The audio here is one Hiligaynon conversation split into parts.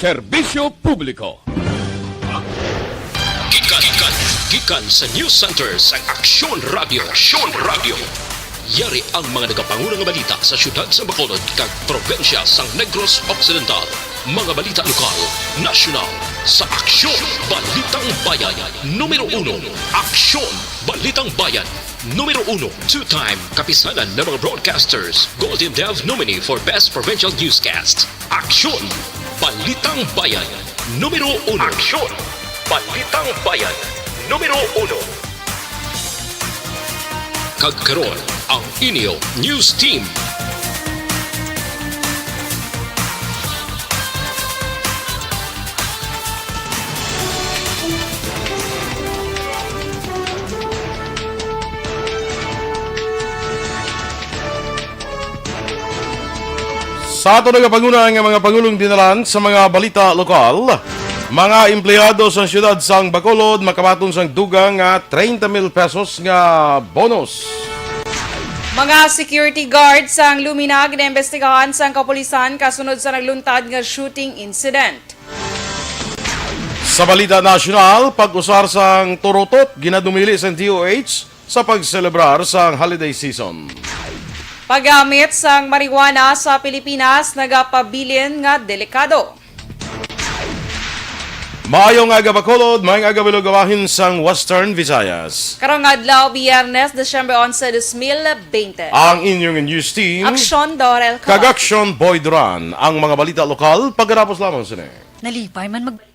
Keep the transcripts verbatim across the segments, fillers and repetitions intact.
Serbisyo publiko. Gikan, gikan, gikan sa News Center sang Aksyon Radio. Aksyon Radio. Yari ang mga nagapanguna nga balita sa siyudad sa Bacolod kag probinsya sang Negros Occidental. Mga balita lokal, nasyonal, sa Aksyon, Balitang Bayan, numero uno. Aksyon, Balitang Bayan, numero uno. Two-time Kapisanan ng mga Broadcasters Golden Dove nominee for Best Provincial Newscast. Aksyon, Balitang Bayan, numero uno. Aksyon, Balitang Bayan, numero uno. Kag karon, ang inyo news team. Sa ato nagapanguna nga mga pangulong dinalan sa mga balita lokal, mga empleyado sa siyudad sang Bacolod makabaton sang dugang nga treinta mil pesos nga bonus. Mga security guard sang Lumina ginaimbestigahan sang kapulisan kasunod sa nagluntad nga shooting incident. Sa balita nasyonal, pag-usar sang turutot ginadumili sang D O H sa pagselebrar sang holiday season. Paggamit sang marijuana sa Pilipinas nagapabilin nga delikado. Maayong aga, Bacolod, maayong aga, Bilog, bahin sang Western Visayas. Karong adlaw, Biyernes, Disyembre onse, dos mil bente. Ang inyong news team, Aksyon Dorel kag Kawat. Aksyon Boy Duran. Ang mga balita lokal, pagkatapos lamang sini. Nalipay man mag-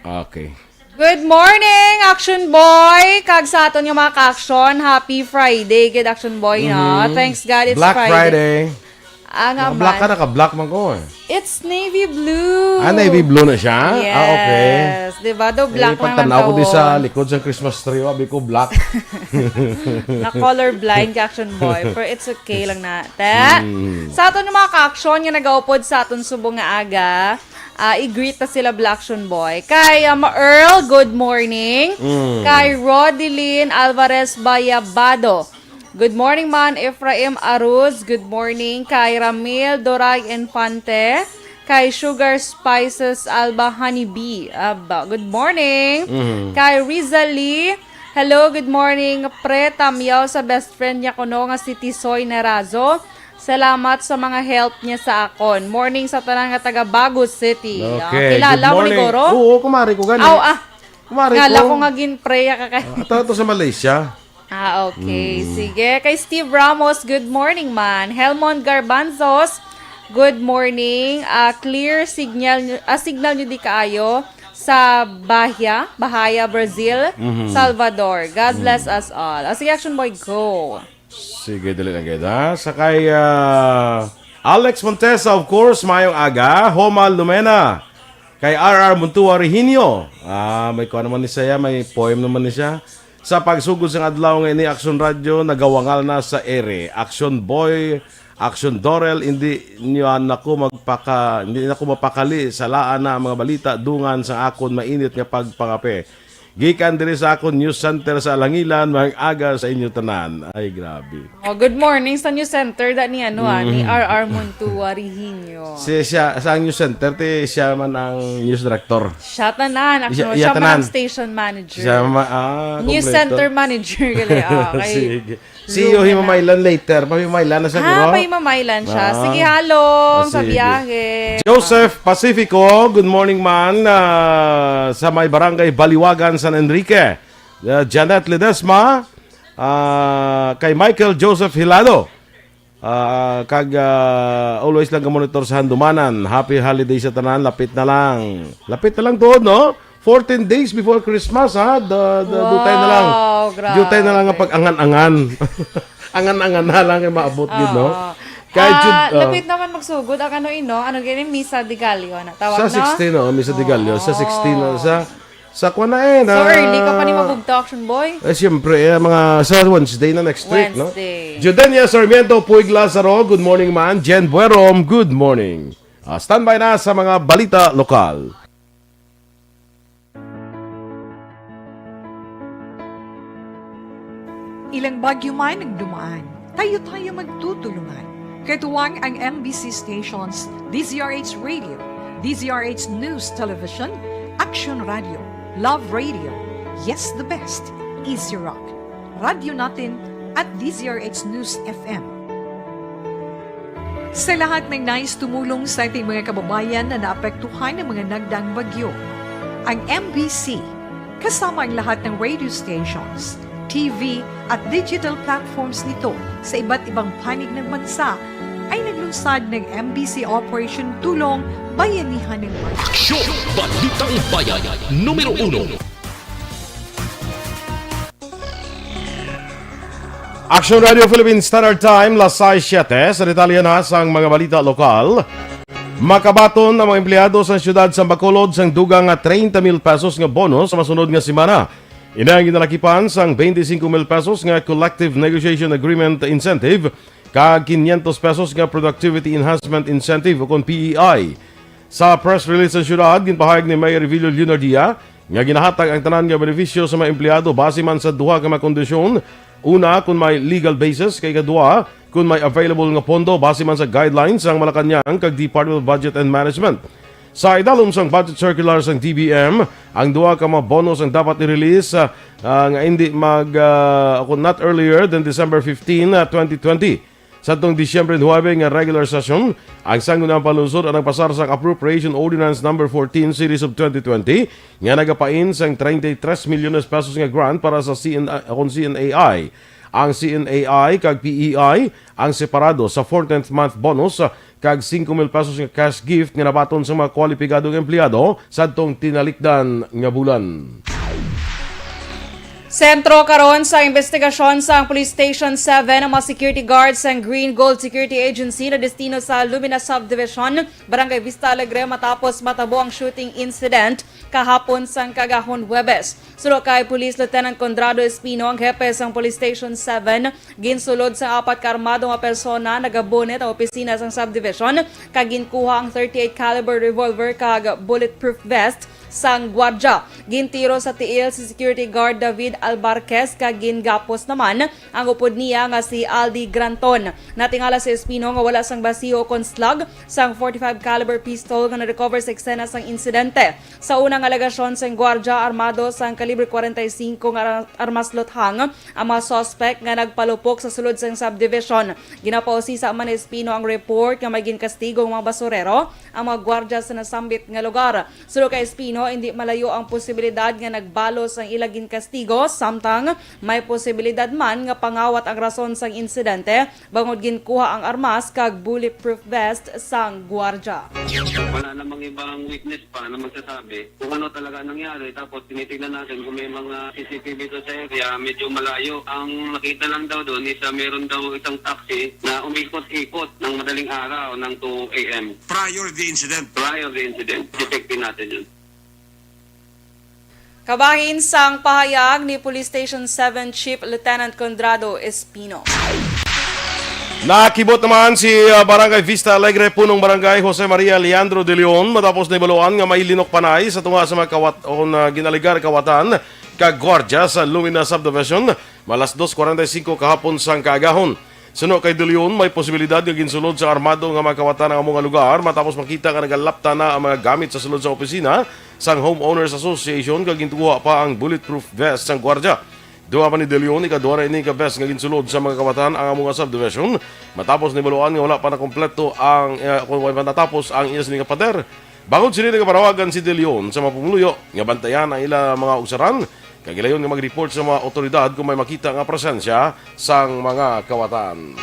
Okay. Good morning, Action Boy! Kag sa aton nga mga ka-action, happy Friday, good Action Boy, no? Mhm. Thanks God, it's Black Friday. Friday. Ah, nga Naka-black ka, man. Naka-black man ko eh. It's navy blue. Ah, navy blue na siya? Ah, okay. Yes. Di ba? Do Eh, black man pagtanaw ko di sa taon. Likod sa Christmas tree, abi ko black. Na colorblind ka, Action Boy. Pero it's okay lang na. Te, Hmm. sa aton nga mga ka-action nga nagaupod sa aton subong nga aga, ah, i-greet na sila, Black Action Boy. Kay, um, Earl, good morning. Mm. Kay Rodilyn Alvarez Bayabado, good morning, man. Ephraim Aruz, good morning. Kay Ramil Doray Infante, kay Sugar Spices Alba Honeybee, aba, good morning. Mhm. Kay Rizali, hello, good morning. Pre, tamyaw sa best friend niya kuno nga si Tisoy Narazo. Salamat sa mga help niya sa akon. Morning sa tanan nga taga Bago City. Ah, Okay, kilala good mo ni morning. Goro? Oo, kumari ko gani. Aw, ah. Kumari Ngala ko. Ko nga ginpreya ka kay Ah, ato to sa Malaysia. Ah, okay. Mm. Sige. Kay Steve Ramos, good morning, man. Helmond Garbanzos, good morning. Ah, clear signal nyo, ah, signal nyo di kaayo sa Bahia, Bahia, Brazil, Mhm. Salvador. God Mm. bless us all. Ah, sige, Action Boy, go. Sige, dali lang gid, ha? Sa kay, ah, Alex Montesa, of course, mayong aga. Homa Lumena. Kay R R Montua Rehinio. Ah, may kuha naman ni siya, may poem naman ni siya. Sa pagsugod sang adlaw nga ini, Action Radio nagawangal na sa ere. Action Boy, Action Dorel, hindi niyo nako magpaka, hindi nako mapakali sa laan na ang mga balita dungan sa akon mainit nga pagpangape. Gikan diri sa akon news center sa Alangilan, maayong aga sa inyo tanan. Ay, grabe. Oh, good morning sa news center da ni ano, ah, ni Mm. R R Montua Rehinyo. Si siya, sa news center, ti siya man ang news director. Siya tanan, Siya, actually, iya siya man ang tanan. Station manager. Siya ma-, ah, News kompleto. Center manager, gali, ah, kay Sige. See you, Lumina. Himamaylan later. Pahimamaylan na siya, Ah, guro. Pahimamaylan siya. Ah. Sige, halong, Ah, sa sige. Biyahe. Joseph Pacifico, good morning, man. Ah, sa may barangay Baliwagan, San Enrique. Ah, Janet Ledesma, ah, kay Michael Joseph Hilado. Ah, kag, ah, always lang ka-monitor sa Handumanan. Happy holiday sa tanan. Lapit na lang. Lapit na lang tuod, no? Fourteen days before Christmas, ha? Da, da, dutay na lang. Wow, grabe. Dutay na lang ang pag-angan-angan. Angan-angan na lang kay maabot gid, no? Oo. Kay Ah, Jud-, ah. lapit naman magsugod ang ano, ino? Ano gini? Misa de Gallo, na tawag, Sa no? sixteen, oh, Misa de Gallo. Sa Oo. sixteen, oh, sa, sa kwan na, eh, So na early ka pa ni mabugtaw, Action Boy? Eh, siyempre, eh, mga sa Wednesday na next week, no? Wednesday. Judenia Sarmiento, Puig Lazaro, good morning, man. Jen Buerom, good morning. Ah, standby na sa mga balita lokal. Ilang bagyo man ang dumaan, tayo-tayo magtutulungan. Katuwang ang M B C stations, D Z R H Radio, D Z R H News Television, Action Radio, Love Radio, Yes the Best, Easy Rock, Radyo Natin, at D Z R H News F M. Sa lahat ng nais tumulong sa ating mga kababayan na naapektuhan ng mga nagdaang bagyo, ang M B C, kasama ang lahat ng radio stations, T V, at digital platforms nito sa iba't ibang panig ng bansa, ay naglunsad ng M B C Operation Tulong Bayanihan ng Bayan. Aksyon! Balitang Bayan, numero uno. Action Radio Philippine Standard Time, las sais siete. Sa detalye na sang mga balita lokal, makabaton ang mga empleyado sa siyudad sa Bacolod sang dugang nga treinta mil pesos nga bonus sa masunod nga semana. Ina ang ginalakipan sang twenty-five mil pesos nga Collective Negotiation Agreement Incentive kag quinientos pesos nga Productivity Enhancement Incentive, ukon P E I. Sa press release sa siyudad, ginpahayag ni Mayor Revillo Leonardia nga ginahatag ang tanan nga benepisyo sa mga empleyado base man sa duha ka mga kondisyon. Una, kung may legal basis, kay ikadua, kung may available nga pondo base man sa guidelines sang Malacañang kag Department of Budget and Management. Sa idalom sang budget circular sang D B M, ang duha ka mga bonus ang dapat i-release, ah, ah, nga hindi mag, ah, kung not earlier than December fifteen, ah, twenty twenty. Sa tong Disyembre nuebe nga regular session, ang Sangguniang Panlungsod ang nagpasar sang Appropriation Ordinance Number fourteen Series of twenty twenty nga nagapain sang treinta y tres milyones pesos nga grant para sa C N I, kon C N A I. Ang C N A I kag P E I ang separado sa fourteenth month bonus, ah, kag singko mil pesos nga cash gift nga nabaton sa mga kwalipikadong empleyado sadtong tinalikdan nga bulan. Sentro karon sa investigasyon sang Police Station seven ang mga security guards sang Green Gold Security Agency na destino sa Lumina Subdivision, Barangay Vista Alegre, matapos matabo ang shooting incident kahapon sang kaagahon Huwebes. Suno kay Police Lieutenant Conrado Espino, ang hepe sang Police Station seven, ginsulod sang apat ka armado nga persona nagabunit ang opisina sang subdivision kag ginkuha ang thirty-eight caliber revolver kag bulletproof vest sang gwardya. Gintiro sa tiil si security guard David Albarquez kag gingapos naman ang upod niya nga si Aldi Granton. Natingala si Espino nga wala sang basiho kon slug sang forty-five caliber pistol nga na-recover sa eksena sang insidente. Sa unang alegasyon sang gwardya, armado sang kalibre kwarenta y singko nga ar-, armas luthang ang mga suspect nga nagpalupok sa sulod sang subdivision. Ginapausisa man ni Espino ang report nga may ginkastigo ang mga basurero ang mga gwardya sa nasambit nga lugar. Suno kay Espino, hindi malayo ang posibilidad nga nagbalos ang ila ginkastigo, samtang may posibilidad man nga pangawat ang rason sang insidente, bangod ginkuha ang armas kag bulletproof vest sang gwardya. Wala namang ibang witness pa na magsasabi kung ano talaga ang nangyari. Tapos tinitingnan natin kung may mga C C T V doon sa area, medyo malayo. Ang nakita lang daw doon is, ah, meron daw isang taxi na umikot-ikot ng madaling araw ng two A M. Prior the incident. Prior the incident. Detective natin yun. Kabahin sang pahayag ni Police Station seven Chief Lieutenant Conrado Espino. Nakibot naman si, uh, Barangay Vista Alegre, Punong Barangay Jose Maria Leandro de Leon, matapos na ibaluan nga may linok panay sa tunga sa mga kawat o na ginaligar kawatan kag gwardya sa Lumina Subdivision, malas dos kwarenta y singko kahapon sang kaagahon. Suno kay De Leon, may posibilidad nga ginsulod sa armado nga mga kawatan ang amo nga lugar matapos makita nga nagalapta na ang mga gamit sa sulod sa opisina sang Homeowners Association kag gintuwa pa ang bulletproof vest sang gwardya. Duha pa ni De Leon, ikaduha na ini ka vest nga ginsulod sa mga kawatan ang amo nga subdivision matapos nibaluan nga wala pa nakompleto ang, eh, kung wala pa natapos ang iya sini nga pader. Bangod sini, nagapanawagan si De Leon sa mga pumuluyo nga bantayan ang ila mga ugsaran kag gilayon nga mag-report sa mga awtoridad kung may makita nga presensya sang mga kawatan.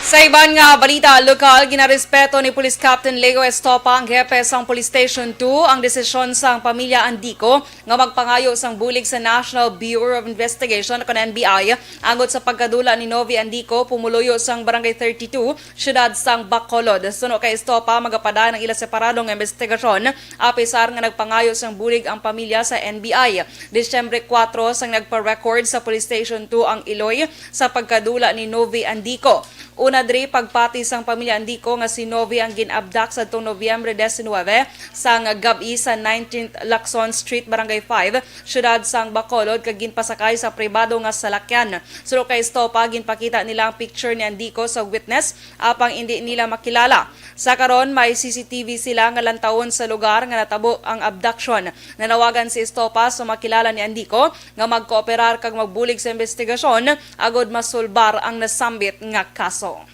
Sa iban nga balita lokal, ginarespeto ni Police Captain Leo Estopa, ang hepe sang Police Station two, ang desisyon sang pamilya Andico nga magpangayo sang bulig sa National Bureau of Investigation, kon N B I, angot sa pagkadula ni Novi Andico, pumuluyo sang Barangay thirty-two, siyudad sang Bacolod. Suno kay Estopa, magapadayon ang ila separado nga investigasyon, apisar nga nagpangayo sang bulig ang pamilya sa N B I. Disyembre kuwatro sang nagpa-record sa Police Station two ang Iloy sa pagkadula ni Novi Andico. Una Diri, pagpati sang pamilya Andico nga si Novi ang gin-abduct sadtong Nobyembre diecinuebe sang gab-i sa nineteenth Lacson Street, Barangay five, siyudad sang Bacolod, kag ginpasakay sa pribado nga salakyan. Suno kay Estopa, ginpakita nila ang picture ni Andico sa witness, apang indi nila makilala. Sa karon, may C C T V sila nga lantawon sa lugar nga natabo ang abduction. Nanawagan si Estopa sa makilala ni Andico nga magkooperar kag magbulig sa investigasyon agod masulbar ang nasambit nga kaso.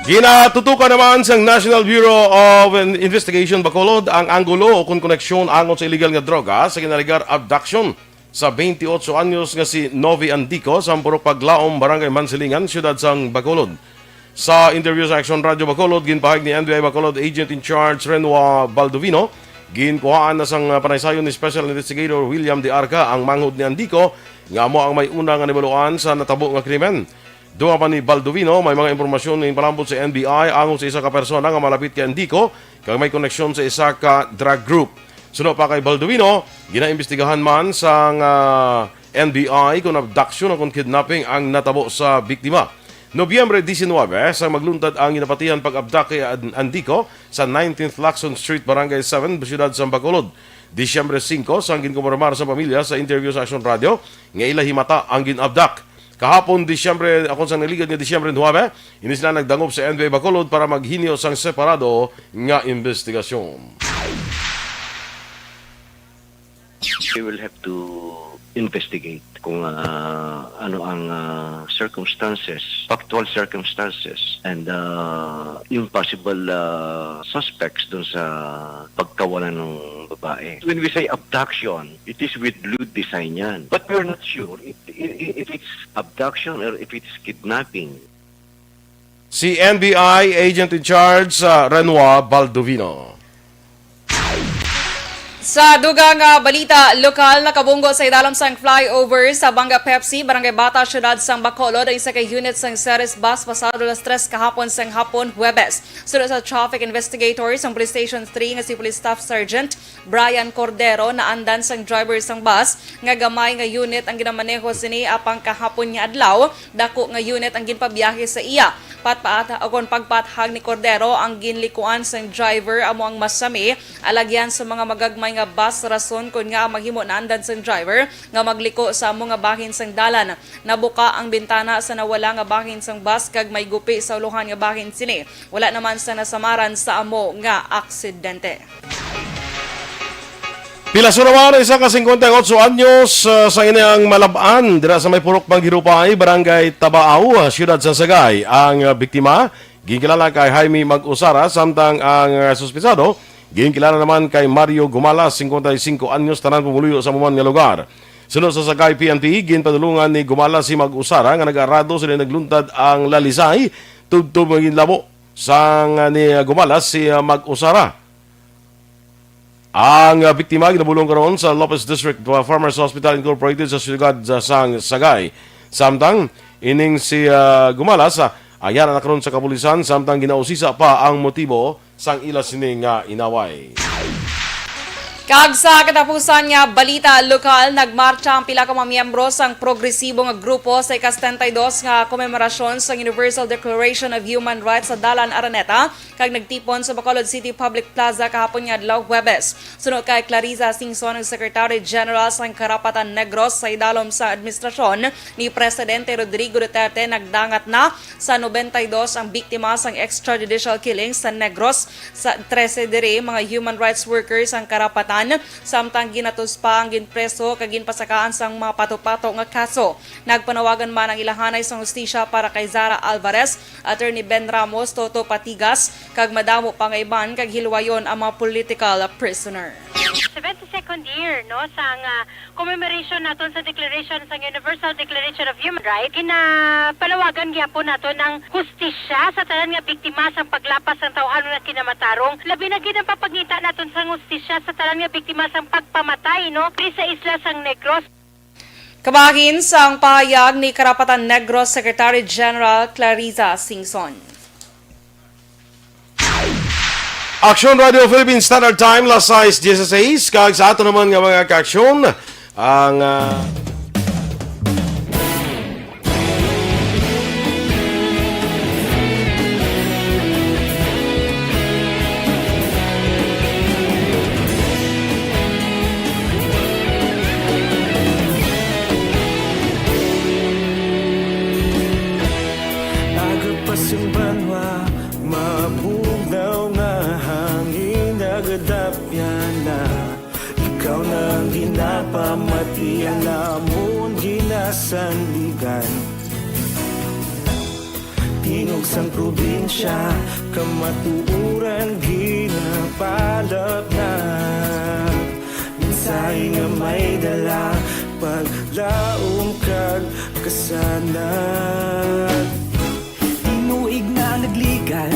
Ginatutukan naman sang National Bureau of In-, Investigation Bacolod ang anggulo o kon koneksyon angot sa iligal nga droga sa ginalegar abduction sa twenty-eight anyos nga si Novi Andico sa Purok Paglaom, Barangay Mansilingan, siyudad sang Bacolod. Sa interview sa Action Radio Bacolod, ginpahayag ni N B I Bacolod Agent in Charge Renwa Baldovino, ginkuhaan na sang panaysayon ni Special Investigator William De Arca ang manghod ni Andico, nga amo ang may una nga nahibaluan sa natabo nga krimen. Dugang pa ni Baldovino, may mga impormasyon nga ginpalambot sa N B I angot sa isa ka persona nga malapit kay Andico kag may koneksyon sa isa ka drug group. Suno pa kay Baldovino, ginaimbestigahan man sang, ah, N B I kon abduction o kon kidnapping ang natabo sa biktima. Nobyembre diecinuebe, sang magluntad ang ginapatihan pag-abduct kay An-, Andico sa nineteenth Lacson Street, Barangay seven, siyudad sa Bacolod. Disyembre singko, sang ginkumpirmar sa pamilya sa interview sa Action Radio nga ila himata ang gin-abduct. Kahapon, Disyembre, akon sang naligad nga Disyembre nuebe, ini sila nagdangop sa N B I Bacolod para maghingyo sang separado nga investigasyon. We will have to investigate kung, ah, ano ang, ah, circumstances, factual circumstances, and, ah, yung possible, ah, suspects dun sa pagkawala ng babae. When we say abduction, it is with lewd design yan. But we're not sure if, if, if it's abduction or if it's kidnapping. Si N B I Agent in Charge, ah, Renwa Baldovino. Sa dugang nga balita lokal, nakabunggo sa idalom sang flyover sa Banga Pepsi, Barangay Bata, siyudad sang Bacolod, ang isa ka unit sang Ceres bus pasado alas tres kahapon sang hapon, Huwebes. Suno sa traffic investigator sang Police Station three nga si Police Staff Sergeant Brian Cordero, naandan sang driver sang bus nga gamay nga unit ang ginamaneho sini, apang kahapon nga adlaw, dako nga unit ang ginpabiyahe sa iya. Patpaat, o kon pagpaathag ni Cordero ang ginlikuan sang driver amo ang masami, alagyan sa mga magagmay nga bus, rason kon ngaa mahimo naandan sang driver nga magliko sa amo nga bahin sang dalan. Nabuka ang bintana sa nawala nga bahin sang bus kag may gupi sa ulohan nga bahin sini. Wala naman sang nasamaran sa amo nga aksidente. Pilaso naman ang isa ka singkwenta y otso anyos, ah, sang iyang malab-an dira sa may Purok Manggirupay, Barangay Tabaaw, siyudad sa Sagay. Ang, ah, biktima, ginkilala kay Jaime Mag-Usara, samtang ang, ah, suspitsado, ginkilala naman kay Mario Gumalas, singkwenta y singko anyos, tanan pumuluyo sa amo man nga lugar. Suno sa Sagay P N P, ginpadulungan ni Gumalas si Mag-Usara nga nag-arado sila nagluntad ang lalisay, tubtob nga ginlabo sang, ah, ni, ah, Gumalas si, ah, Mag-Usara. Ang, ah, biktima ginabulong karon sa Lopez District, ah, Farmers Hospital Incorporated sa siyudad sa sang Sagay. Samtang ining si, ah, Gumalas, ah, ayaran na karon sa kapulisan, samtang ginausisa pa ang motibo sang ila sini nga inaway. Kag sa katapusan nga balita lokal, nagmartsa ang pila ka mga miyembro sang progresibo nga grupo sa ika-setenta y dos nga komemorasyon sang Universal Declaration of Human Rights sa Dalan Araneta, kag nagtipon sa Bacolod City Public Plaza kahapon nga adlaw, Huwebes. Suno kay Clarissa Singson, ang Secretary General sang Karapatan Negros, sa idalom sa administrasyon ni Presidente Rodrigo Duterte, nagdangat na sa nobenta y dos ang biktima sang extrajudicial killing sa Negros. Sa trese diri, mga human rights workers ang karapatan, samtang ginatus pa ang ginpreso kag ginpasakaan sang mga pato-pato nga kaso. Nagpanawagan man ang ilahanay sang hustisya para kay Zara Alvarez, Attorney Ben Ramos, Toto Patigas, kag madamo pa nga iban, kag hilwayon ang mga political prisoner. Seventy-second year, no, sang, ah, commemoration naton sa declaration, sang Universal Declaration of Human Rights. Ginapanawagan gyapon naton ang hustisya sa tanan nga biktima sang paglapas sang taw-anon nga kinamatarong. Labi na gid ang pagpangita naton sang hustisya sa tanan nga biktima sang pagpamatay, no, diri sa isla sang Negros. Kabahin sang pahayag ni Karapatan Negros Secretary General Clarissa Singson. Action Radio Philippine Standard Time, las sais dieciséis, kag sa ato naman nga mga kaaksyon, Ang, ah, Agapas ang banwa, mabugnaw nga hangin, nagadapyan na. Ikaw na ang ginapamati, ang namon ginasandigan. Tingog sang probinsya, kamatuoran ginapalapnag. Mensahe nga may dala, paglaom kag kasanag. Tinuig na nagligan,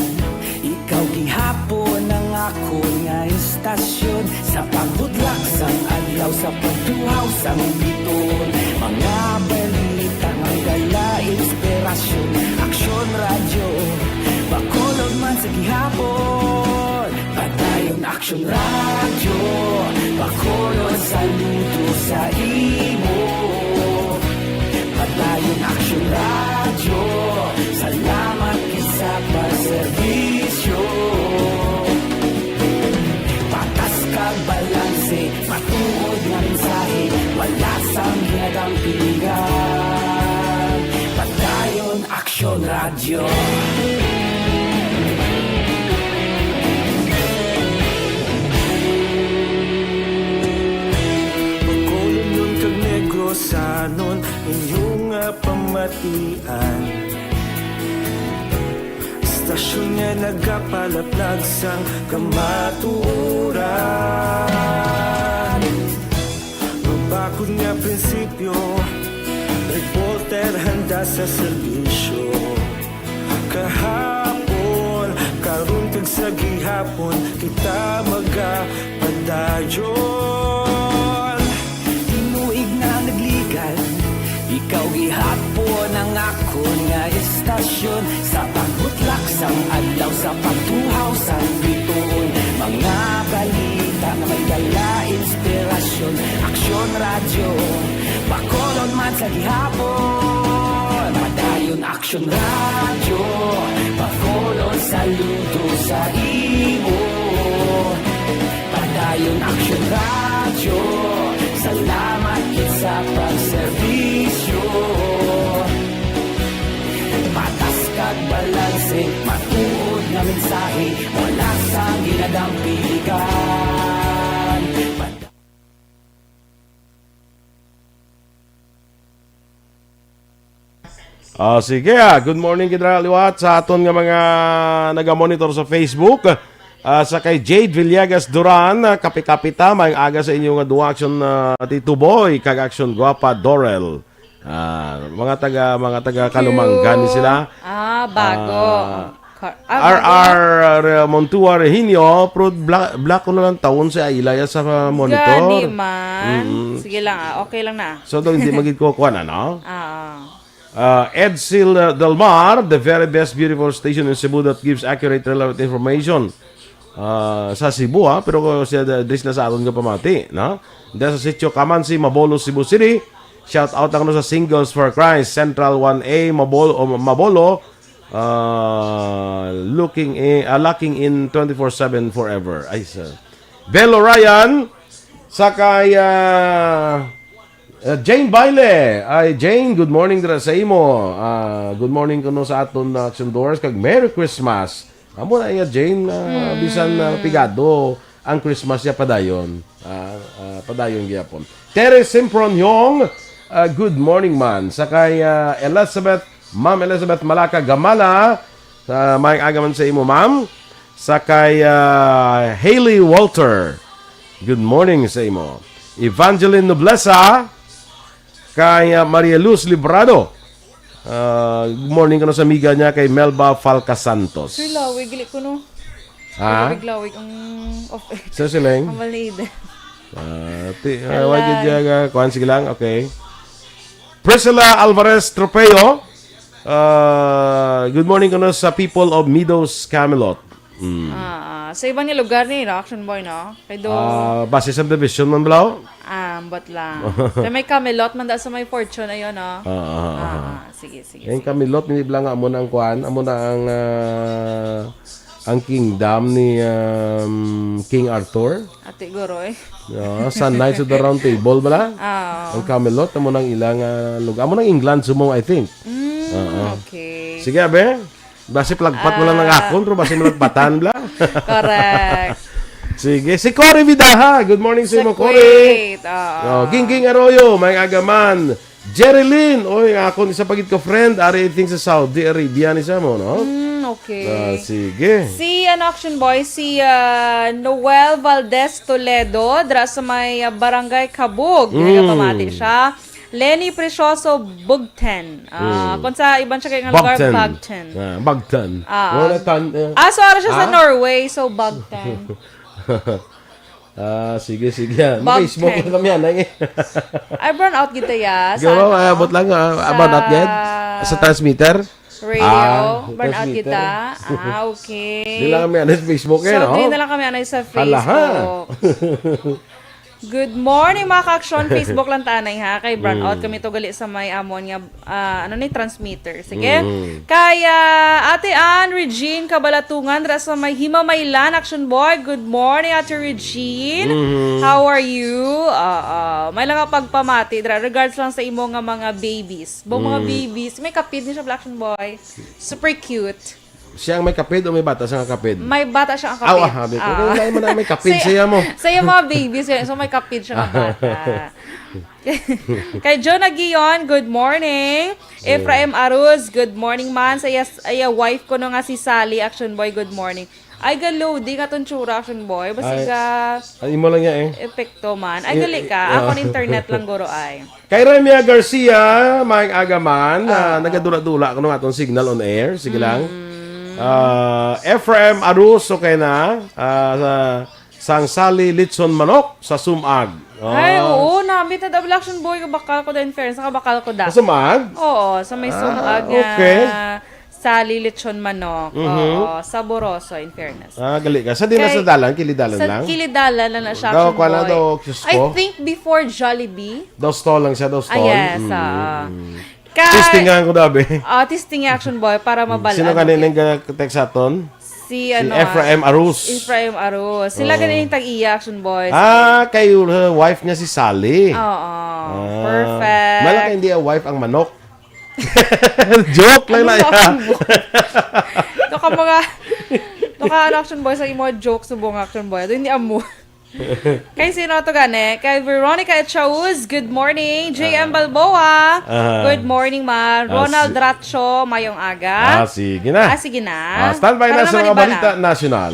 ikaw gihapon ang akon nga istasyon. Sa pagbutlak sang adlaw, sa pagtuhaw sang bituon, mga balita nga dala inspirasyon. Aksyon Radyo, Bacolod man sa gihapon. Padayon Aksyon Radyo, Bacolod, saludo sa imo. Padayon Aksyon Radyo, salamat gid sa pagserbisyo. Patas kag balanse, matuod nga mensahe, wala sang ginadampigan. Padayon Aksyon Radyo. Bacolodnon kag Negrosanon, inyo nga pamatian. Istasyon nga nagapalaplag sang kamatuoran. Mabakod nga prinsipyo, reporter handa sa serbisyo. Kahapon, karon kag sa gihapon, kita magapadayon. Tinuig na nagligan, ikaw gihapon ang akon nga istasyon. Sa pagbutlak sang adlaw, sa pagtuhaw sang bituon, mga balita nga may dala inspirasyon. Aksyon Radyo, Bacolod man sa gihapon. Padayon Aksyon Radyo, Bacolod, saludo sa imo. Padayon Aksyon Radyo, salamat gid sa pagserbisyo. Patas kag balanse, matuod nga mensahe, wala sang ginadampigan. Ah, sige, ah. Good morning, General Liwat, sa aton nga mga naga-monitor sa Facebook. Ah, sa kay Jade Villegas Duran, ah, kapi-kapi ta, maayong aga sa inyo nga duwa, Action, ah, Tito Boy, kag Action Guapa Dorel. Ah, mga taga, mga taga Kalumangan ni sila. Ah, bago. Ah, Ka-, ah, R R Montua Rehinio, pero bla-, black ko na lang taon si Ailaya sa monitor. Gani man. Mm-mm. Sige lang, ah. Okay lang na. So, daw hindi magid ko kuha na, no? Ah. Ah, Edsil, uh, Del Mar, the very best beautiful station in Cebu that gives accurate, relevant information. Ah, sa Cebu, ha? Pero siya da-, dris na sa aton nga pamati, no? Diya sa Sitio Kamansi, Mabolo, Cebu City. Shout out lang, no, sa Singles for Christ, Central one A, Mabolo, o Mabolo, ah, looking in, ah, locking in twenty-four seven forever. Ay, sir. Bel Orion, sa kay, ah, ah, Jane Baile. Ay, Jane, good morning dira sa imo. Ah, good morning kuno sa aton, ah, Action Doers, kag Merry Christmas. Amo na iya, Jane, ah, bisan, ah, pigado ang Christmas niya, padayon. Ah, ah, padayon gyapon. Terry Simpron Yong, ah, good morning man. Sa kay, ah, Elizabeth, Ma'am Elizabeth Malaka Gamala, ah, maayong aga man sa imo, ma'am. Sa kay, ah, Haley Walter, good morning sa imo. Evangeline Noblesa, kay, ah, Maria Luz Librado. Ah, good morning kuno sa amiga niya kay Melba Falca Santos. Sir Lawig, gali ko, no? Ha? Lawig-lawig ang of-, Sir Siling? Ang balid. Ah, ti-, ah, Hello. Wag yun dyan, ah, kuhan, sige lang, okay. Priscilla Alvarez Tropeo, ah, good morning kuno sa people of Meadows, Camelot. Mm. Ah, ah. Sa iban nga lugar ni, no, Action Boy, no? Kay do- Ah, base sa division man, Blau? Ah. Ambot lang. Kay may Camelot man da sa may Fortune, ayun, no? Ah, ah, ah. Ah, ah, sige, sige, Yung sige. Camelot, hindi lang amo na ang kuan, amo na ang, ah, ang kingdom ni, um, King Arthur. Ate Goroy. Yeah, sa Knights of the Round Table, bala? Ah. Ang Camelot, amo nang ilang, ah, lugar. Amo nang England, sumong, I think. Mm, Ah, ah. okay. Sige, abe. Basi palagpat mo lang ng Ah. akon, pero basi malagpatan, bala? Correct. Sige, si Cory Vidaha. Good morning sa Sa imo, Cory. Kuwait, oo. Oh, Gingging Arroyo, may agaman. Jerilyn, oy, akon isa pa gid ka friend, ari, I think, sa Saudi Arabia ni siya mo, no? Mm, okay. Ah, sige. Si, ano, Action Boy, si, ah, Noel Valdez Toledo, dira sa may, ah, Barangay Cabug. Mm. Nagapamati siya. Lenny Precioso Bugten. Ah, Mm. kung sa iban siya kay nga lugar, Bugten. Bugten. Ah, Bugten. Ah. Wala tan-, eh. Ah, so, ara siya sa Ah? Norway, so Bugten. Ah, sige, sige. Bugten. May Facebook lang kami, anay, eh. Ay, brownout gid ta, ya, sa Siguro, ano? ah, abot lang, ah, Sa brownout gid? Sa transmitter? radio. Ah, Brownout transmitter. kita. Ah, okay. Di lang kami, ano, sa Facebook, eh, So, no? di na lang kami, ano, sa Hala, ha? Facebook. Good morning, mga ka-aksyon. Facebook lang tanay, ha? Kay brownout Mm. kami to gali sa may amon nga, ah, ano ni, transmitter. Sige. Mm. Kay, ah, Ate Ann Regine Kabalatungan, ra sa may Himamaylan, Action Boy. Good morning, Ate Regine. Mm. How are you? Ah, ah, may lang nga pagpamati, dra. Regards lang sa imo nga mga babies. Bo, mga Mm. babies. May kapid ni siya, Black Action Boy. Super cute. Siya ang may kapid o may bata siya nga kapid? May bata siya nga Aw, kapid. ah, sabi ko, Ah. "Kaya lain man na may kapid Sa, siya mo." sa iyang mga babies, yun. So, may kapid siya nga bata. Kay Jonah Gion, good morning. Mm. Ephraim Aruz, good morning man. Sa iya, iya wife ko no nga si Sally, Action Boy, good morning. Ay, ga-loading atong tsura, Action Boy. Basi Ay, ga ay, imo lang niya eh. epekto man. Ay, Eh, gali eh, ka. Ako, ah. ang internet lang, guro, ay. Kay Remia Garcia, maayong aga man, ah, Ah. nagadula-dula kuno atong signal on air. Sige lang. Mm. Ah, Ephraim Arus, okay na. Ah, sa Sang Sali Litson Manok sa Sumag. Ah. Ay, oo, namit na double action boy, kabakal ko da, in fairness, nakabakal ko da. Sa Sumag? Oo, sa may Ah, Sumag nga okay. Sali Lechon Manok. Mhm. Oo, saboroso, in fairness. Ah, gali ka. Sa di na Kay, sa dalan, kilidalan sa lang? kilidalan na na siya, Daw, Action kwa na Boy. daw, Diyos I ko. think before Jollibee. Daw stall lang siya, daw Ah, stall. yes, Mm, ah. mm. Kay, Testingan ko dabi. ah, testing, Action Boy, para Mm. mabal-an Sino mo kani kay ning ga-, text sa aton? Si, Si ano, Ephraim ah, Arus. Ephraim Arus. Sila Oo. gani yung tag-iya, Action Boy. Ah, kay, uh, wife niya si Sally. Oo. Ah. Perfect. Malaki hindi ang wife ang manok. Joke lang Ano na ba yan. ang bu-, Ito ka mga, ito ka, ano, Action Boy, sa imo joke subong, Action Boy. Ito hindi amo. Kay sino to gani? Kay Veronica Echauz, good morning. J M Ah. Balboa, Ah. good morning, ma. Ah, Ronald si-, Dracho, mayong aga. Ah, sige na. Ah, sige na. Ah, standby Para na sa naman mga iba na. balita nasyonal.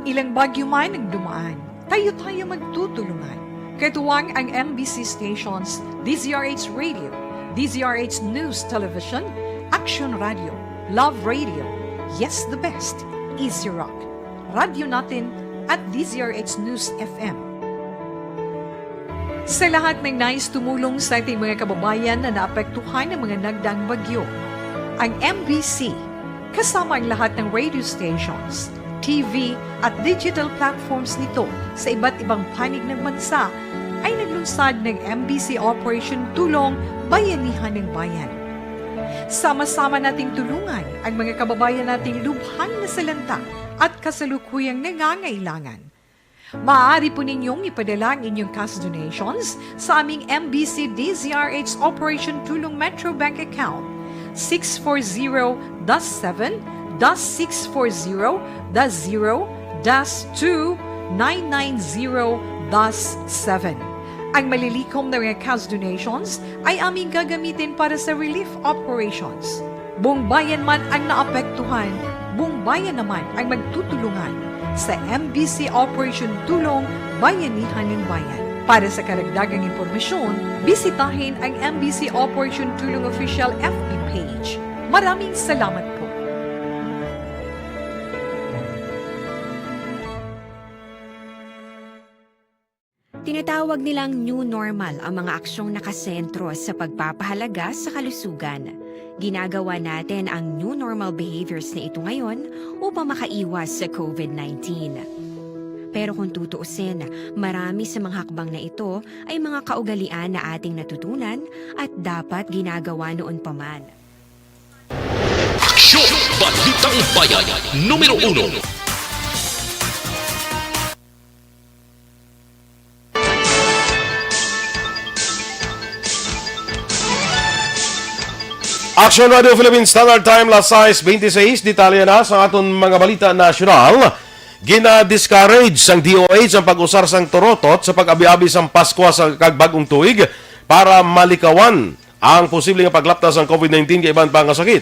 Ilang bagyo man ang dumaan, tayo-tayo magtutulungan. Katuwang ang M B C stations, D Z R H Radio, D Z R H News Television, Action Radio, Love Radio, Yes the Best, Easy Rock, Radyo Natin, at D Z R H News F M. Sa lahat ng nais tumulong sa ating mga kababayan na naapektuhan ng mga nagdaang bagyo, ang M B C, kasama ang lahat ng radio stations, T V, at digital platforms nito sa iba't ibang panig ng bansa, ay naglunsad ng M B C Operation Tulong Bayanihan ng Bayan. Sama-sama nating tulungan ang mga kababayan nating lubhang nasalanta at kasalukuyang nangangailangan. Maaari po ninyong ipadala ang inyong cash donations sa aming M B C D Z R H Operation Tulong Metro Bank Account, six four zero dash seven dash six four zero dash zero dash two nine nine zero dash seven. Ang malilikom na mga cash donations ay aming gagamitin para sa relief operations. Buong bayan man ang naapektuhan, buong bayan naman ang magtutulungan sa M B C Operation Tulong Bayanihan ng Bayan. Para sa karagdagang impormasyon, bisitahin ang M B C Operation Tulong Official F B page. Maraming salamat po. Tinatawag nilang new normal ang mga aksyong nakasentro sa pagpapahalaga sa kalusugan. Ginagawa natin ang new normal behaviors na ito ngayon upang makaiwas sa covid nineteen. Pero kung tutuusin, marami sa mga hakbang na ito ay mga kaugalian na ating natutunan at dapat ginagawa noon pa man. Aksyon! Balitang Bayan, numero uno. Action Radio Philippines Standard Time, las sais bente seis. Detalye na sa aton mga balita nasyonal. Gina-discourage sang D O H ang pag-usar sang turotot sa pag-abi-abi sang Paskwa sa kag Bag-ong Tuig para malikawan ang posible nga paglapta sang covid nineteen kag iban pa nga sakit.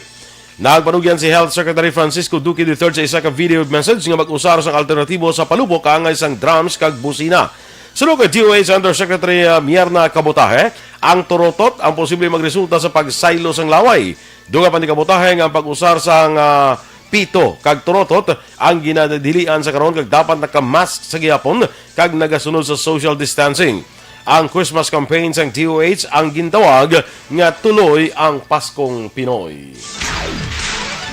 Nagpanugyan si Health Secretary Francisco Duque the third sa isa ka video message nga mag-usar sang alternatibo sa palupok kaangay sang drums kag busina. Suno kay D O H Undersecretary, ah, Mierna Cabotaje, ang turotot ang posible magresulta sa pagsaylo sang laway. Dugang pa ni Cabotaje nga ang pag-usar sang, ah, pito kag turotot ang ginadilian sa karon kag dapat naka-mask sa gihapon kag nagasunod sa social distancing. Ang Christmas campaign sang D O H ang gintawag nga Tuloy ang Paskong Pinoy.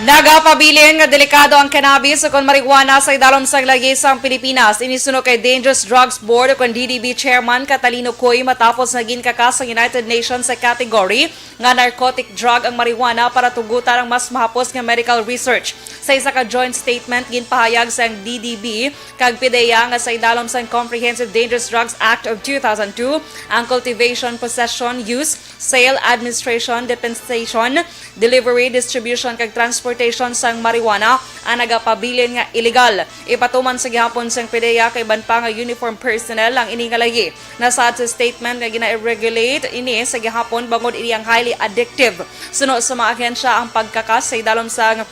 Nagapabilin nga delikado ang cannabis ukon marijuana sa idalom sang layi sang Pilipinas. Ini suno kay Dangerous Drugs Board ukon D D B Chairman Catalino Coy matapos nga ginkakas sa United Nations sa category nga narcotic drug ang marijuana para tugutan ang mas mahapos nga medical research. Sa isa ka joint statement, ginpahayag sang D D B kag PDEA nga sa idalom sang Comprehensive Dangerous Drugs Act of two thousand two, ang cultivation, possession, use, sale, administration, deposition, delivery, distribution, kag transportation sang marijuana ang nagapabilin nga iligal. Ipatuman sa gihapon sang PDEA kag iban pa nga uniform personnel ang ini nga layi. Nasaad sa statement nga gina-regulate ini sa gihapon bangod ini ang highly addictive. Suno sa mga ahensya, ang pagkakas sa idalom sang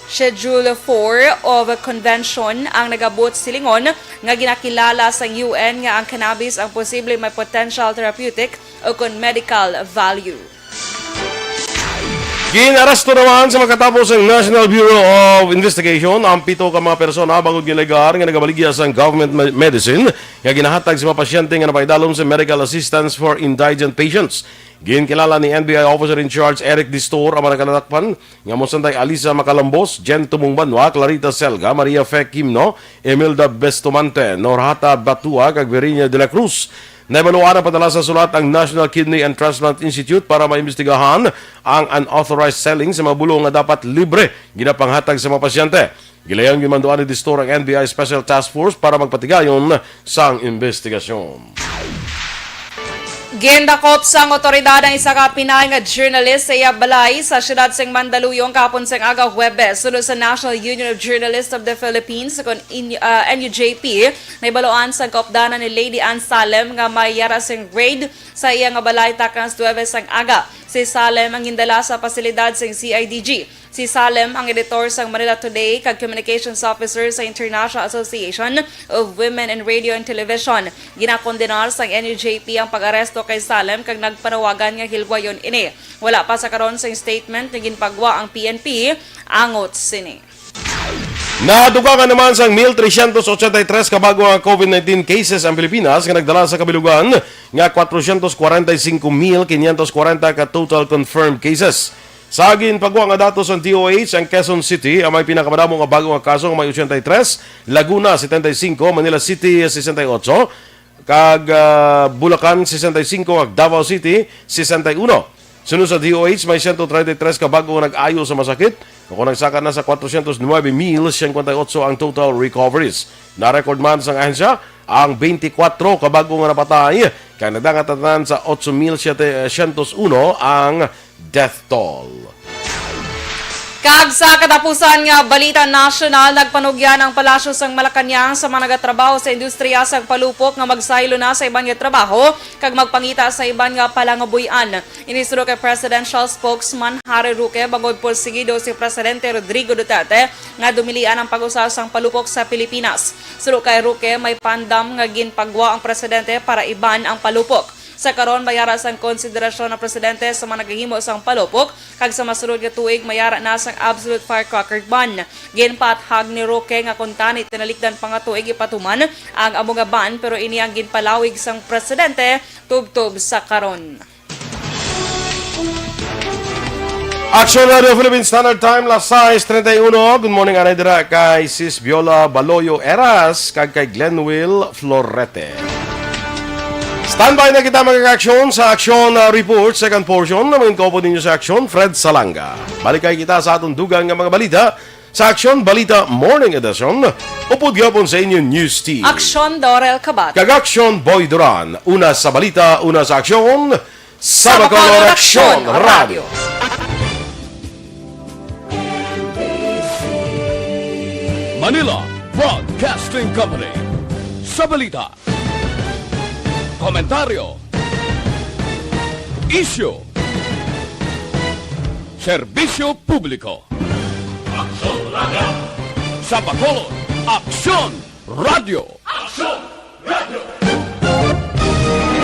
Schedule four of Convention ang nagabot silingon nga ginakilala sang U N nga ang cannabis ang posible may potential therapeutic ukon medical value. Ginaresto naman sa makatapos ang National Bureau of Investigation ang pito ka mga persona bangod nga alegar nga nagabaligya sang government me- medicine nga ginahatag sa mga pasyente nga napaidalom sa Medical Assistance for Indigent Patients. Ginkilala ni N B I Officer in Charge Eric Distor ang mga nakalakpan nga mosantay Alisa Macalambos, Jen Tumong Banwa, Clarita Selga, Maria Fe Quimno, Imelda Bestomante, Norhata Batua, kag Virginia de la Cruz. Nahibaluan ang padala sa sulat ang National Kidney and Transplant Institute para maimbestigahan ang unauthorized selling sa mga bulong nga dapat libre ginapanghatag sa mga pasyente. Gilayon gid man ni Distor ang N B I Special Task Force para magpatigayon sang imbestigasyon. Gindakop sang otoridad ang isa ka Pinay nga journalist sa iya balay sa siyudad sing Mandaluyong kahapon sang aga Huwebes. Suno sa National Union of Journalists of the Philippines, kon in, ah, N U J P, nahibaluan sang kaupdanan ni Lady Ann Salem nga may yara sing raid sa iya nga balay taknas Huwebes sang aga. Si Salem ang gindala sa pasilidad sing C I D G. Si Salem ang editor sang Manila Today kag communications officer sa International Association of Women in Radio and Television. Ginakondenar sang N U J P ang pag-aresto kay Salem kag nagpanawagan nga hilwayon ini. Wala pa sa karon sing statement nga ginpagwa ang P N P angot sini. Nadugangan naman sang mil tresyentos ochenta y tres ka bago nga covid nineteen cases ang Pilipinas nga nagdala sa kabilugan nga kwatrosyentos kwarenta y singko mil kinyentos kwarenta ka total confirmed cases. Sa ginpagwa nga datos sang D O H, ang Quezon City ang may pinakamadamo nga bago nga kaso nga may ochenta y tres, Laguna setenta y cinco, Manila City sesenta y ocho, kag, ah, Bulacan sesenta y cinco, kag Davao City sesenta y uno. Sunod sa D O H, may siyento treinta y tres ka bago nga nag-ayo sa masakit, o kung nagsaka na sa kwatrosyentos nuebe mil singkwenta y ocho ang total recoveries. Na-record man sang ahensya ang beintikwatro ka bago nga napatay, kag nagdangat na tanan sa otso mil setecientos uno ang death toll. Kag sa katapusan nga balita nasyonal, nagpanugyan ang Palasyo sang Malacañang sa mga nagatrabaho sa industriya sang palupok nga magsaylo na sa iban nga trabaho kag magpangita sa iban nga palangabuy-an. Ini suno kay Presidential Spokesman Harry Roque bangod porsigido si Presidente Rodrigo Duterte nga dumilian ang pag-usa sang palupok sa Pilipinas. Suno kay Roque, may pandam nga ginpagwa ang presidente para iban ang palupok. Sa karon, may ara sang konsiderasyon ang presidente sa mga nagahimo sang palupok, kag sa masunod nga tuig may ara na sang absolute firecracker ban. Ginpaathag ni Roque nga kuntani tinalikdan pa nga tuig ipatuman ang amo nga ban, pero ini ang ginpalawig sang presidente tubtob sa karon. Action Radio Philippine Standard Time, las sais treinta y uno. Good morning, anay dira kay Sis Viola Baloyo Eras kag kay Glenville Florete. Standby na kita, mga ka-aksyon, sa Aksyon, ah, Report, second portion. Naman kaupod ninyo sa Aksyon, Fred Salanga. Balik kay kita sa atong dugang nga mga balita sa Aksyon Balita Morning Edition. Upod gyapon sa inyo News Team. Aksyon, Dorel Kabat. Kag Aksyon, Boy Duran. Una sa balita, una sa aksyon, sa Bacolor Aksyon Radio. Manila Broadcasting Company. Sa balita, komentaryo, isyu, serbisyo publiko. Aksyon Radio. Sa Bacolod, Aksyon Radio. Aksyon!